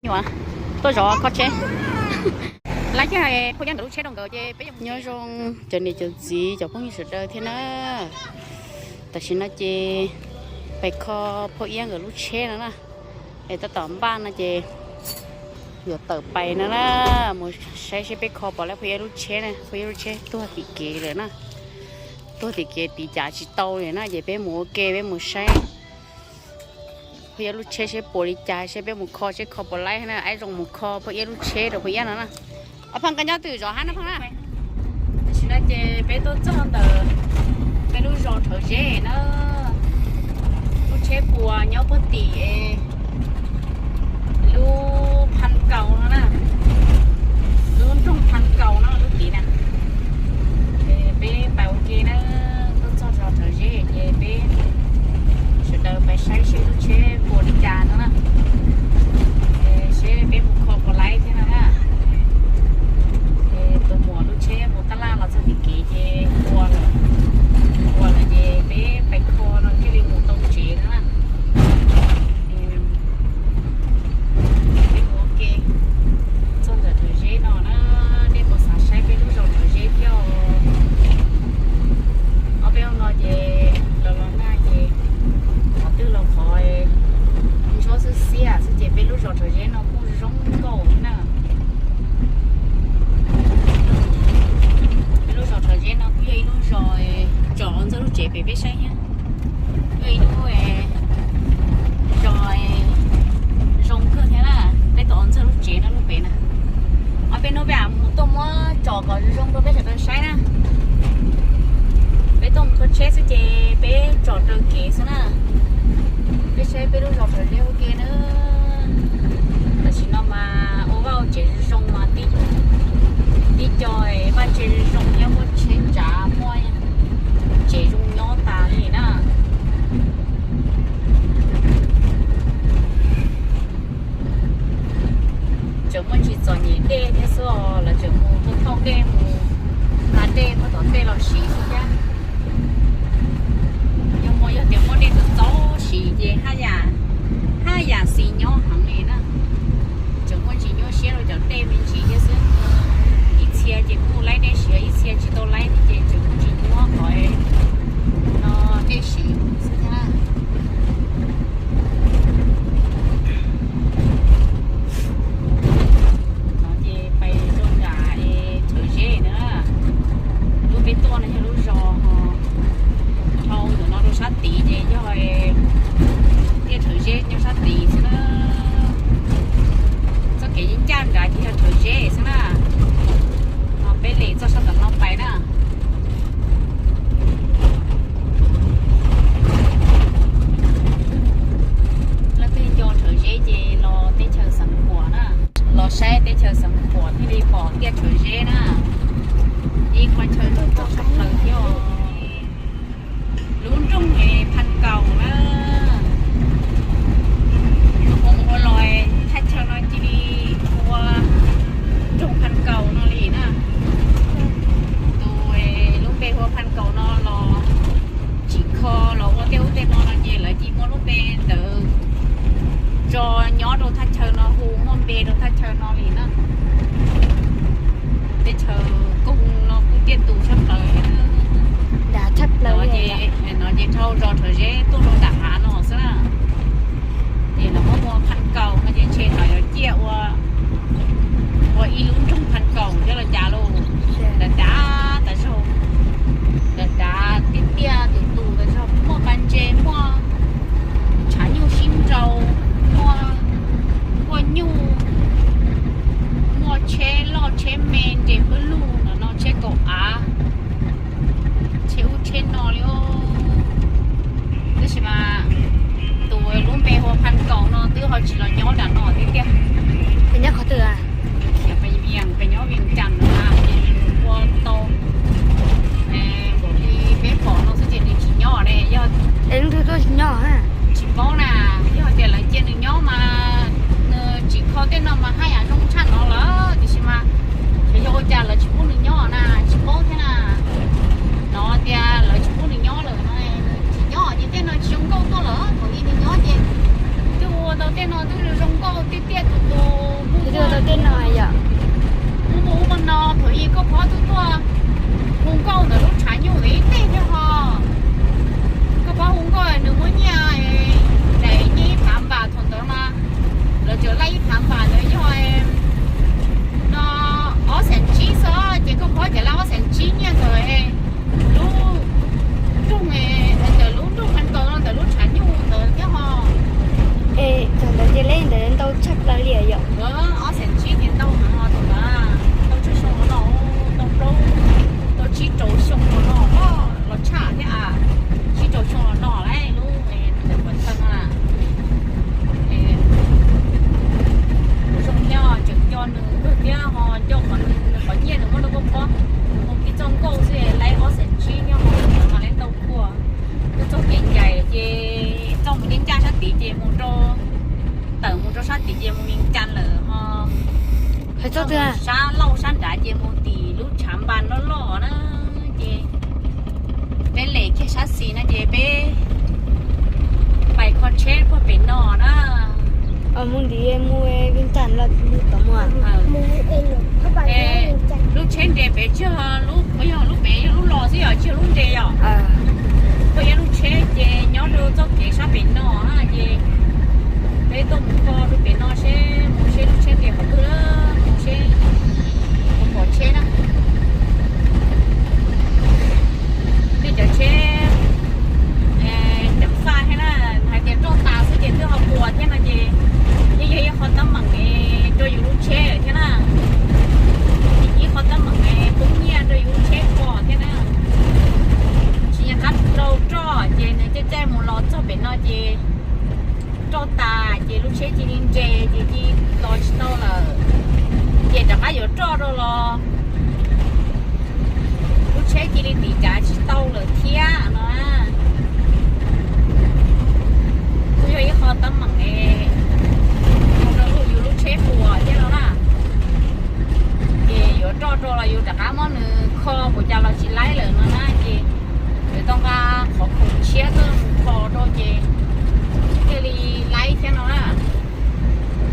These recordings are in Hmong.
Tuaj zov kho tsheb. Lab ceg phauj Iab nkawd lub tsheb rau nkawd ces peb nyob zoo cov niam cov txiv cov phooj ywg sawv daws thiab na. Tam sim no ces pais kho phauj Iab nkawd lub tsheb no na. Es tab tom npaj no ces yuav tawm pais no na, mus saib seb peb kho puas laib phauj Iab lub tsheb na. Phauj Iab lub tsheb tuag tim kev lawm na. Tuag tim kev tiv cav tsis tau li na, ces peb mus ua ke peb mus saib phauj Iab lub tsheb seb puas li cas, seb peb mus kho seb kho puas laib na, aib zoo mus kho phauj Iab lub tsheb rau phauj Iab no na. Ob phauj, koj nyob twg zov hab no phauj na? Tam sim no ces peb tuaj txog ntawm peb lub zos Rhawv Zeb na. Lub tsheb puas nyob puag tim lub Phaj Kaus no na, lub nroog Phaj Kaus no lub tid na. Ces peb pais ua ke na, tuaj txog zos Rhawv Zeb ces peb sawv daws pais saib seb lub tsheb puas li cas no na. Seb peb mus kho puas laib thiab no na. Ces tus muam lub tsheb mus tab laj los txog tim kev ces ua lawm, ua lawm ces peb pais kho no thiaj li mus tau tsev no na. Peb mus ua ke txog ntawm Rhawv Zeb no na, nej puas xav saib peb lub zos Rhawv Zeb thiab os? Ob peb hnub no ces los los nag ces qhov twg los qhov ntsuab xwb xiab xwb ces peb lub zos Rhawv Zeb no kuj zoo nkauj na. Peb lub zos Rhawv Zeb no kuj yog ib lub zos tsom ntxawg lub tsev pem peb saib thiab. Yog ib lub zos zoo kawg thiab na. Peb tom ntxawg lub tsev no lub pem na. Ob peb hnub peb mus tuaj muab tsom kom zoo zoo rau peb sawv daws saib na. Peb tuaj mus kho tsheb xwb ces peb tsom raws kev xwb na. Peb saib peb lub zos Rhawv Zeb ua ke na. Tam sim no mas ua vaj ua tsev zoo zoo mas tib co vaj tse zoo zoo thiab muaj tsheb tsav muaj tsev zoo nyob tas li na. Tseem muaj ntsis txom nyem dej thiab xwb os, lawv tseem mus thauj dej mus hla dej muab tom tej los siv xwb thiab. Yog muaj, yog tias muaj dej txaus txaus siv ces haj yam xis nyob heev li na. Tseem muaj ntsis nyuaj siab rau cov dej me ntsis thiab xwb. Ib txhia ces kuj laib dej siv, ib txhia tsis tau laib thiab ces tseem muaj ntsis nyuaj qhov no dej siv xwb thiab na. No ces pais rau nram Rhawv Zeb na. Lub peb tuaj no yog lub zos, dhau ntawm no rau sab tid ces yog tiaj Rhawv Zeb nyob sab tid xwb na. Txoj kev ncaj nrad ces yog Rhawv Zeb xwb na. No peb lem txoj sab tom no pais na. Leej twg nco Rhawv Zeb ces los teb chaws Xeev Khuam na. Los saib teb chaws Xeev Khuam thiaj li pom tiaj Rhawv Zeb na. Ib qhov chaw zoo nkauj tshaj plaws thiab. Lub nroog Phaj Kaus na. Ua mus ua los thaj chaw no cia li hu ua nroog Phaj Kaus no li na. Tus lub npe hu ua Phaj Kaus no los tsim kho los ua tej ub tej no no ces lawv cia muab lub npe ntawd tso nyob rau thaj chaw no hu muaj npe rau thaj chaw no li na. Teb chaws koog no kuj tiaj tus tshaj plaws. Dav tshaj plaws. No ces dhau zos Rhawv Zeb tuaj rau nram Laj ib phav npas ntawd yog no ob xees tsib xwb, ces koj phob ces laj ob xees tsib nyiaj ntawd lub nroog, ntawm lub nroog Qee Kaus no ntawm lub tshav nyuj ntawd thiab ho. Es thaum ntawd ces lej ntawd ntau tshaj plaws li yom? Ob xees tsib ces ntau heev os, thaum ntawd ntau tshaj xyoo no, ntau plaub, ntau tsib rau xyoo no los tshaj thiab, tsib rau xyoo no lawm lub ntawm Phuv Thawj no. Kuv zoo nyob tseem nco nws kawg thiab ho, nco qhov nws qhov nyiaj nws muab rau koj phob, nws mus tib txoj nkauj xwb lawm ob xees tsib nyob hauv mas lawm ntau kua. Txoj kev ncaim ces txoj mus ncaj ncaj sab tid ces mus rau, tawm mus rau sab tid ces mus Vias Cas lawm ho. Sab laug sab nrad ces mus tim lub tshav npas loj loj na, ces peb lem kiag sab xis no ces peb pais kho tsheb puag pem no na. Mus nti mus Vias Cas los mus tom mus. Lub tsheb nres pem tsis yog lub, yog lub pem yog lub los xwb yom, tsis yog lub nres yom. Puas yog lub tsheb ces nyob rau txoj kev sab pem no na, ces peb tuaj mus kho rau pem no seb mus seb lub tsheb nres qhov twg, mus seb puas pom tsheb na. Nej cov tsheb ceev faj thiab na, hais tias roj tas xwb ces twb ho puas thiab no ces yeej yog ib qho teeb meem rau yus lub tsheb lawm thiab na. Ib qho teeb meem poob nyiaj rau yus lub tsheb pom thiab na. Tsis nco qab rau roj ces nws caij caij mus los txog pem no ces roj tas ces lub tsheb cia li nres ces cia li los tsis tau lawm. Ces rov qab yuav roj rau los lub tsheb cia li tim cav tsis tau lawm thiab no. Kuj yog ib qho teeb meem rau yus lub tsheb puas thiab no na. Ces yuav roj rau los yus rov qab muab nws kho npaum cas los tsis laib lawm no na, ces yuav tau nqa qhov khoom tshiab tuaj mus kho rau ces thiaj li laib thiab no na.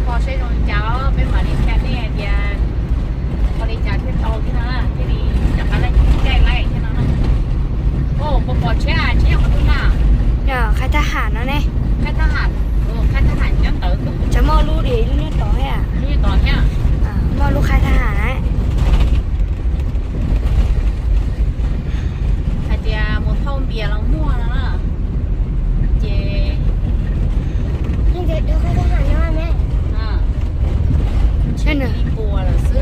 Kho seb zoo li cas os, peb mam li qhia nej hais tias kho li cas thiaj tau thiab no, thiaj li rov qab laib caij laib thiab no na. Puas pom tsheb, tsheb nyob qhov twg na? Qhaib thab ham no ne. Qhaib thab ham, qhaib thab ham nyob ntawd. Tseem muaj lub diam lub nyob tod thiab. Lub nyob tod thiab. Muaj lub qhaib thab ham na. Hais tias mus thauj npias los muaj no na.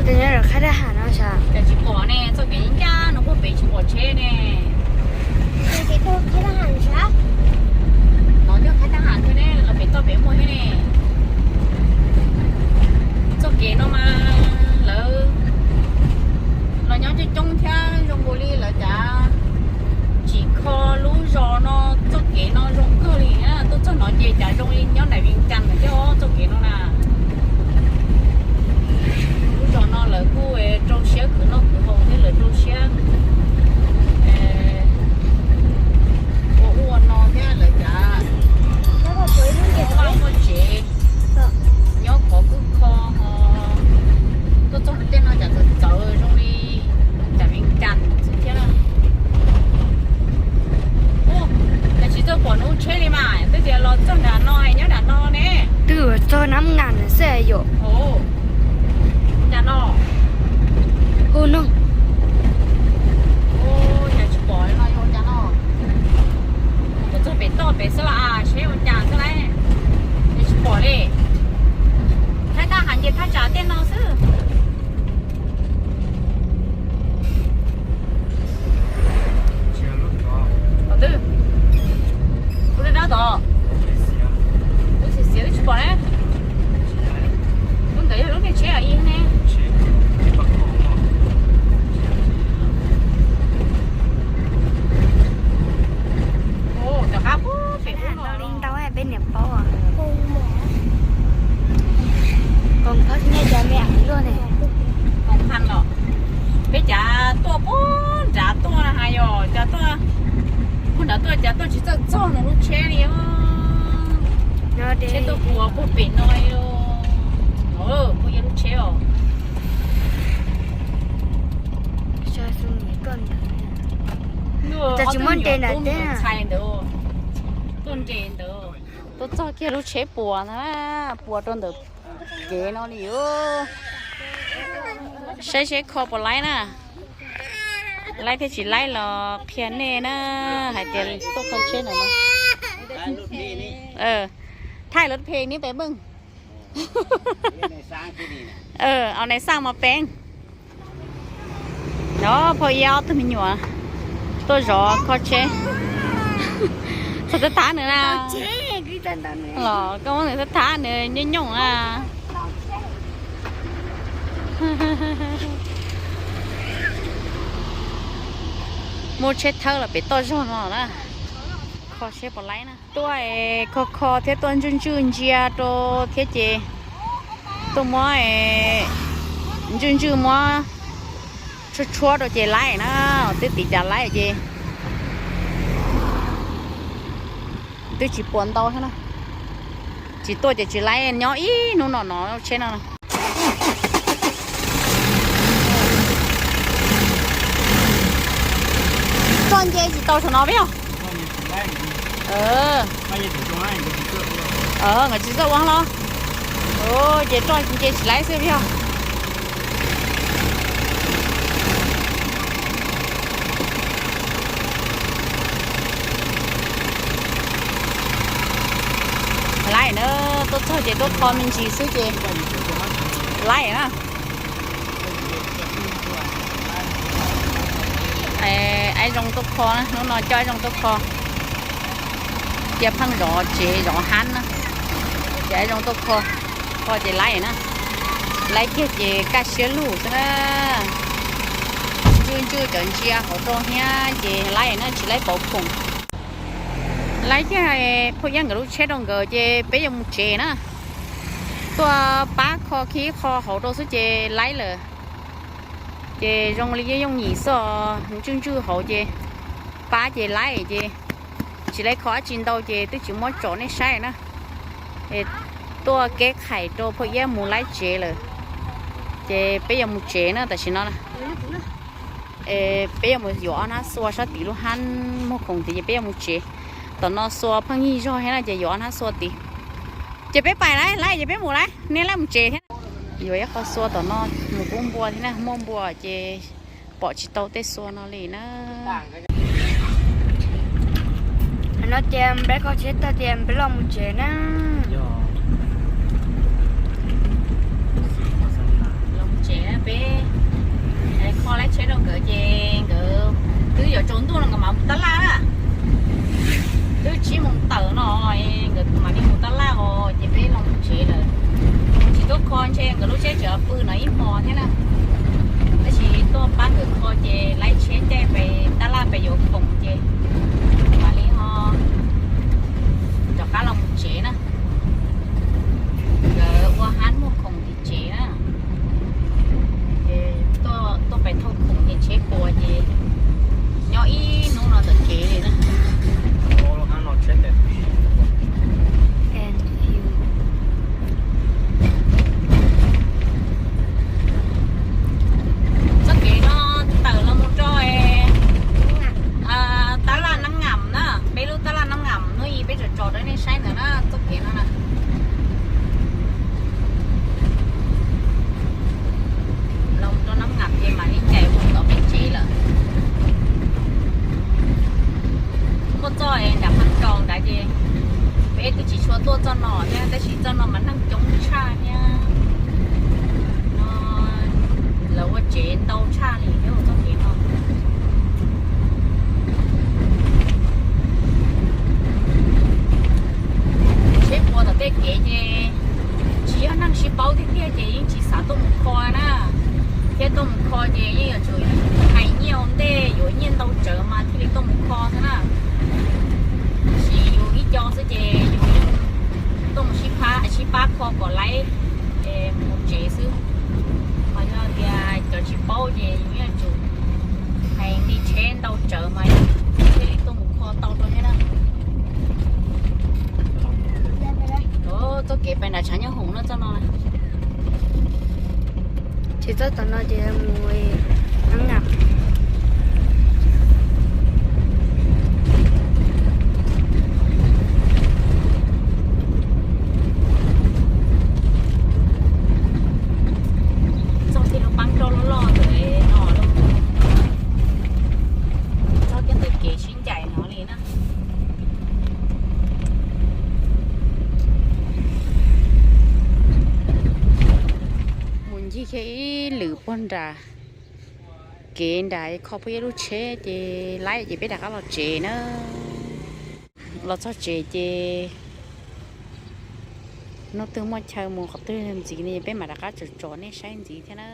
Ces qhaib thab ham no xwb, cas tsis pom ne, txoj kev ncaj no puag pem tsis pom tsheb ne. Qhaib thab ham thiab ne, los pem toj pem muaj thiab ne. Txoj kev no mas lawv los nyob coob coob thiab zoo nkaus li lawv cav tsim kho lub zos no, txoj kev no zoo kawg li. Tuaj txog no ces cas zoo li nyob nram Vias Cas lawm thiab txoj kev no na. Lub zos no lawv kuj rau siab khwv noj khwv haus thiab lawv rau siab ua ua no thiab lawv cav muaj vaj muaj tsev, nyob khov kho ho. Tuaj txog tej no cas txawv txawv zoo li nram Vias Cas xwb thiab. Cas tsis txawj pom lub tsheb li mas twb tias los txog nram no nyob nram no ne. Twb txog Nab Ngas xwb yom. Cas no, hu no, cas tsis pom no, ua cas no. Tuaj txog pem toj pem xwb los seb ua cas xwb lauj. Cas tsis pom li. Qhaib thab ham ces thaj tsam tej no xwb. Qhov twg? Ua dab dab tod. Lub xiav xiav twb tsis pom ne. Lub ntawd yog lub niag tsheb os ib ne. Rov qab pem ub no li ntau peb niam paub. Koom phab nyiaj cov me luaj ne. Koom phab los peb cav tuaj puag nrad tuaj na, yog cav tuaj puag nrad tuaj, cav tuaj tsis txawj txog nws lub tsheb li. Tsheb tuaj puag puag pem no li. Puag yog lub tsheb os. Cas tsis muab nres ntawm teb. Tuaj nres ntawd, tuaj txog kiag lub tsheb puas na, puas rau ntawm Kev no li os. Saib seb kho puas laib na. Laib thiab tsis laib los qhia nej na, hais tias tuaj kho tsheb no. Thaij lub phem nib peb meej. Au nais xaj mos peeb. Os, phauj Iab ob tug me nyuam tuaj zov kho tsheb. Txhob thab nws na. Los koj muab nws thab thab nws nyooj nyooj na. Muaj tsheb thawb los pem toj zog no na. Kho seb puas laib na. Tuaj kho kho thiab tuaj ntswj ntswj ntsia rau thiab ces tuaj muab ntswj ntswj muab tshuab tshuab rau ces laib na. Twb tiv tas laib ces twb tsis puas ntau thiab na. Tsis tuaj ces tsis laib, nyob ib hnub no no tsheb no. Txoj nce tsis tau saum no peb yog. Nkawd tsis txawj ua los. Ces txoj nce tsis laib xwb peb yog. Laib na, tuaj txog ces tuaj kho me ntsis xwb ces laib na. Aib zoo tuaj kho, hnub no coj aib zoo tuaj kho. Cia pheej zov tsev zov hab na, ces aib zoo tuaj kho, kho ces laib na. Laib kiag ces kaj siab lug xwb na. Ntswj ntswj cov ntsia hauv rau thiab ces laib na, tsis laib pauv khoom. Laib kiag phauj Iab nkawd lub tsheb rau nkawd ces peb yuav mus tsev na. Tuaj pab kho khib kho hauv rau xwb ces laib lawm. Ces zoo li yooj yooj yim xwb, ntswj ntswj hauv ces pab ces laib ces tsis laib kho dab tsi ntau ces twb tsis muab tsom nej saib na. Tuaj keb qhais rau phauj Iab mus laib tsev lawm. Ces peb yuav mus tsev na tam sim no. Peb yuav mus yuav ob hnab xua sab tim lub hab muag khoom tid ces peb yuav mus tsev. Tom no xua pheej yig zog thiab na ces yuav ob hnab xua tid. Ces peb pais lawm, laib ces peb mus lawm, nej laib mus tsev thiab. Yuav ib qho xua tom no mus pub npua thiab na, muaj npua ces pom tsis tau tej xua no li na. No ces peb kho tsheb tag ces peb los mus tsev na. Los mus tsev na peb. Kho laib tsheb rau nkawd ces nkawd twb yuav tsaus ntuj no nkawd mam mus tab laj na. Twb tsib moos tawm no nkawd mam li mus tab laj os ces peb los mus tsev lawm. Tsis tuaj kho ntshe nkawd lub tsheb tseem pw no ib hmos thiab na. Tab sis tuaj pab nkawd kho ces laib tsheb caij pem tab laj pem yuav khoom ces mam li ho rov qab los mus tsev na. Nkawd ua hab muag khoom tim tsev na. Tuaj pem thauj khoom ces tsheb puas ces nyob ib hnub no ntawm kev li na. Txoj kev no tawm los mus rau tab laj Nab Ngam na, peb lub tab laj Nab Ngam hnub ib peb tso tso rau nej saib ntawd na, txoj kev no na. Los rau Nab Ngam ces mam li ncaim mus tom peb tsev lawm. Muaj txoj nram Phav Kaus nrad ces peb twb tsis tshua tuaj txoj no thiab, tab sis txoj no mas neeg coob tshaj thiab. No lawv ua tsev ntau tshaj li thiab txoj kev no. Tsheb puas tom tej kev ces tsis yog neeg sib paub tiag tiag ces yeej tsis xav tuaj mus kho na. Thiab tuaj mus kho ces yeej yuav tsum hais nyiaj ua ntej, yuav nyiaj ntau tsawv mas thiaj li tuaj mus kho xwb na. Tab sis yus ib co xwb ces yus yeej tuaj mus sib pab, sib pab kho kom laib mus tsev xwb. Ho yog tias cov tsis paub ces yus yeej yuav tsum hais nqi tsheb ntau tsawv mas thiaj li tuaj mus kho tau rau thiab na. Txoj kev pem nram tshav nyob hoom no txoj no. Ces txoj tom no ces mus Nab Ngam. Nram kev nram kho phooj ywg lub tsheb ces laib ces peb rov qab los tsev na. Los txog tsev ces hnub twg muaj chaw mus qhov twg ntxiv ne peb mam rov qab tsom tsom nej saib ntxiv thiab na.